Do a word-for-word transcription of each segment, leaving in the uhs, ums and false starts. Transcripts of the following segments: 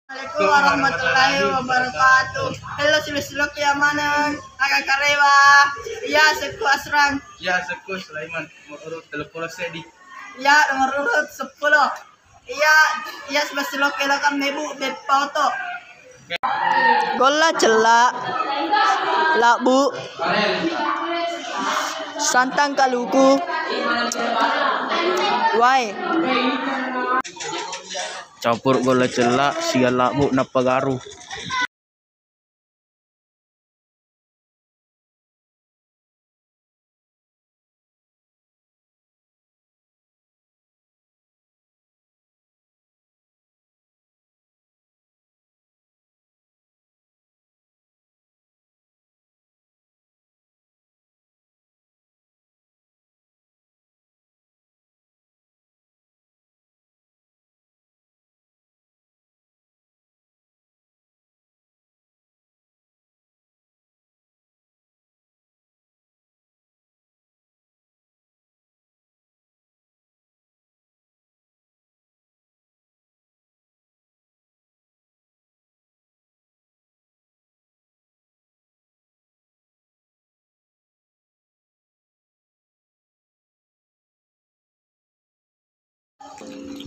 Assalamualaikum warahmatullahi wabarakatuh. Hello, silo-silo ke yang mana? Agak karewa. Iya, sekku Asran. Iya, sekku Sulaiman. Nomor urut telepon sedih. Iya, nomor urut sepuluh. Iya, iya, silo-silo ke lakam mebu beppa oto. Golla cella, labbu, santang kaluku, wae. Campur golla cella siga labbu nappa garu.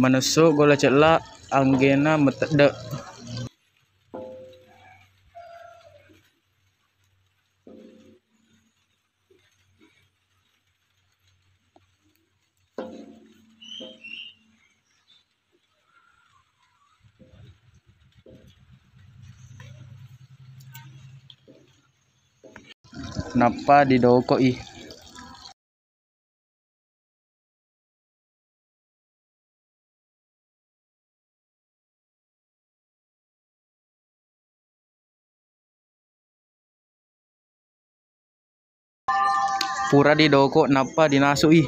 Manesso golla cella anggena metedde. Nappa didoko i. Pura didoko nappa dinasui.